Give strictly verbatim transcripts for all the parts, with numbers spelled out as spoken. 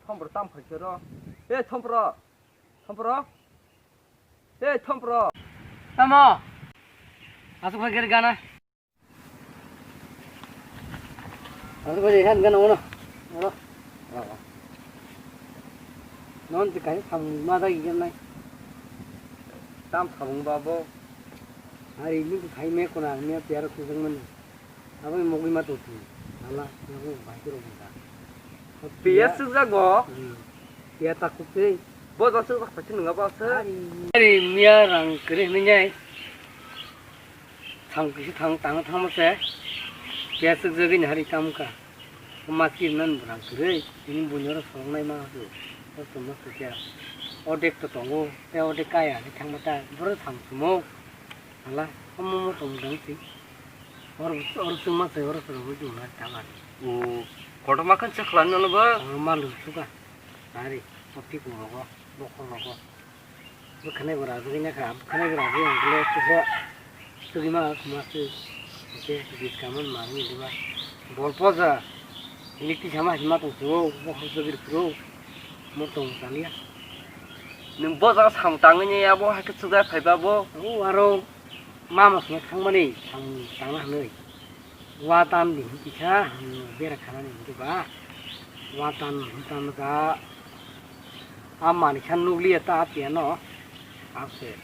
Thompro tam khai khe ro. Hey, Thompro. Thompro. Hey, Thompro. Tamo. Asuk khai khe gana. Asuk khai han gana ono. Oro. Non ti kai tham ma da gi nai. Tam thamung babo. Ari ni khai me kona me piaro khujang mani. Abo ni mogwi ma tongsi. Hala, yago bai khe rok bwsa. Piya sukjago? Hmm. Piya takhuk se. Bo ja sukjak phaikhe nwnga ba se? Ari, ari miya rang kwrwi hwnwi nai. Thang kisi thang tang thang se. Piya sukjagwi ni hari tam ka. Maski nan rang kwrwi. Ini bunyoro sorong nai ma su. Kosto mosto khe. Odek to tongo. Te odek kaya ni thang mata. Boro thang sumo. Hala, omo mo tong dang si. Or, or chwngma se, or soro bo chwngma ta ba. O, kotorma khan se khwlai no ba? Or ma lu suka. Ari, o ti ko rogo, bokol rogo. Bo khane gora, bo ne kha, khane gora, bo ang le kisa. Sugi ma, ma se. Oke, dis kaman ma ni diba. Bol poza. Electric sama hima tong su, bokol sugir pro. Mo tong taliya. Nwng bo jaga samung tangwi ni abo hai khe chukjak phaiba bo? O aro mama songwi thangmani samung tangna hwnwi. Watan ni hwn kisa bera khanani hwn khe ba. Watan hwn tangma ka a manwi kha nukliya ta a piano. Ase.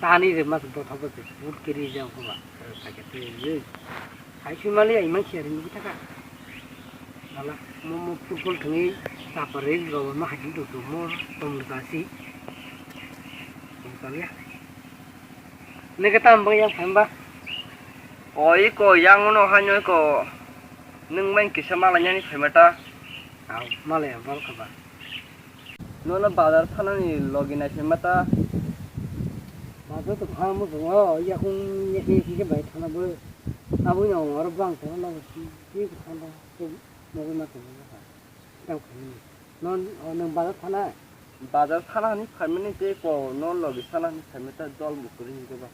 Tani rwma se botha bo se put kiri jang kho ba. Phai khe twi. Hai sui mali ai mang siya ring thaka. Ala mo mo football thangwi chapar ring ro ma hai dum dum mo tom da si. Tom ya. Neke tam bang yang phai ba. Oi ko yang no hanyo ko. Nung main kisa mala nyani phai mata. Au mala ya bal ka ba. Nono bazar thanani logi nai se mata. Bazar to kha mo song o, yakung yakung yakung ke bai thana bo. Abo yang oro bang thana na ki ki thana ke mo ma to. Tang khani. Non o nang bazar thana. Bazar thanani phaimani te ko no logi thanani phaimata dol bukuri hinke ba.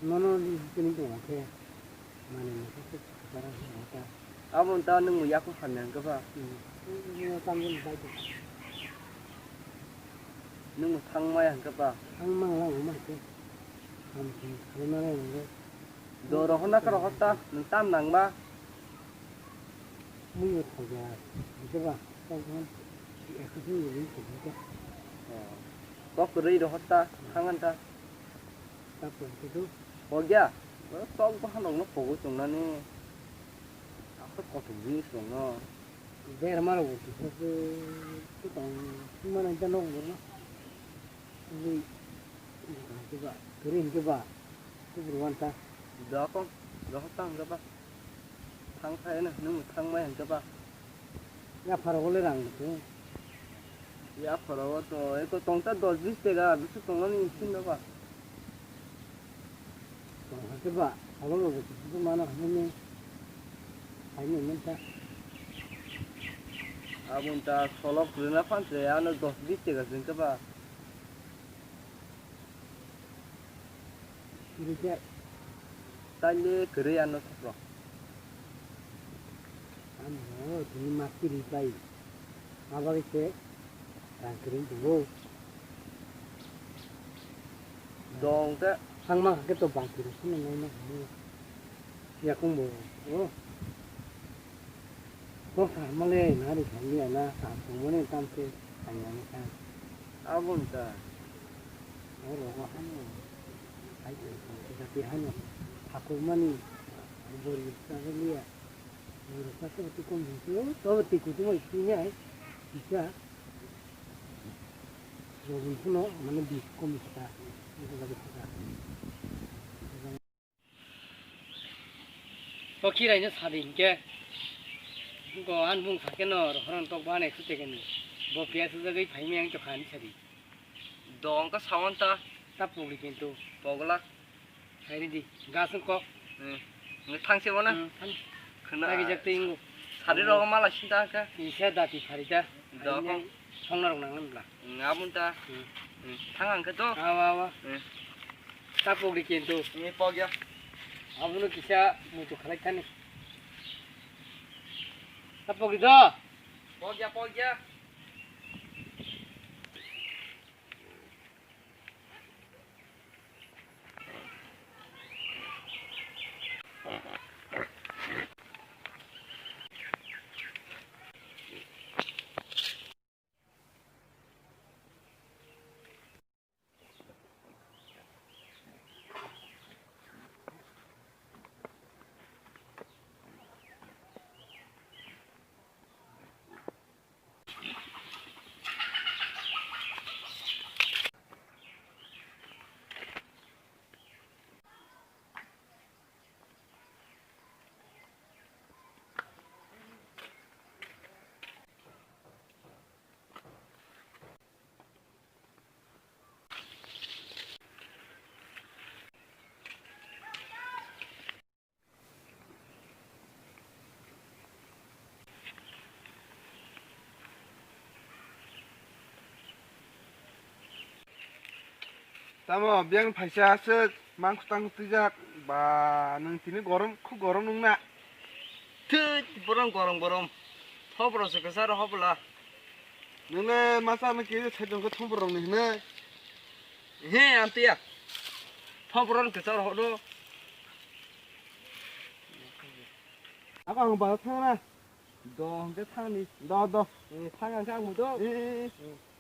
Nono ni tini tong khe. Mane ni khe bara hinta. Abo ta nung yakung hamya hinke ba. Hmm. Ni tam ni bai. Nung thang maya hinke ba. Thang mang lang ma khe. Ham khe khalai ma lai nung. Do rohor na ka rohor ta, nung tam nang ba. Mui o thoja, hinke ba, tong khe. Ekho sing ni ring khe hinke. Oh. Kok rei rohor ta, hangan ta. Ta pon khe tu. Pogya. Tok bahan rok no pogo chongnani. Asok kothok jinis rok no. Ber maro bo kisa se se tong sima nai ta nok borno. Ui. Kisa ba. Kiri hinke ba. Kubur wan ta. Dokong. Dohor ta hinke ba. Thang phai na nung thang mai hinke ba. Ya pharo le rang tu. Ya pharo to eko tong ta dos bis tega bisu tong ni sin ba. Tong ha ke ba, alo lo ke tu mana ha ni. Hai ni men ta. Abun ta solok rina phan se ano dos bis tega sin ke ba. Rikhe. Taile kwrwi ano sokro. Ano tini masti ripai. Abagwi se rang kwrwi tongo. Dong te. Hangma khe to bangkhe rw phano naina hwnwi. Yakung bo. Oh. Kok sa male na ri thang ya na sa thang mane tam se thang ya ni sa. Abon ta. Oro go hano. Hai ko sa ti hano. Hakur mani. Bori sa liya. Bori sa to ti kom ni to. To ti ku tu mai ti ya. Bisa. Bori kuno mane bi kom sa. Itu lagi sa. O khirai no sadi hinkhe. Go an bung sakhe no rohorang tok bane khute kani. Bo piya sujagwi phaimya ang tokha ani sadi. Dong ka sawan ta. Ta pugri kintu. Pogla. Sairi di. Gas ko. Hmm. Nge thang se bona. Hmm, thang. Khna. Tagi jak te ingo. Sadi rogo mala sinta ka. Isa dati sari ta. Dong. Songna rok nang bla. Nga mun ta. Hmm. Hmm. Thang ang khe to. Awa, awa. Hmm. Ta pogri kintu. Ni pogya. Abono kisa muitu khalai thani. Ta pogri do. Pogya, pogya. Tamo biyang phaisa aswk mangkhu tangkhu twijak ba nwng tini gorom khub gorom nwngna. Thit borong gorom gorom. Thopro se kwcharo hobla. Nwng le masa no kiri saichung khe thopro rok ni hwnwi. He amtiya. Thopro ni kwcharo hodo. Ako ang ba thangna. Do hwnkhe thangni. Do do. Eh, thang ang khe ang mudo. Eh, eh, eh.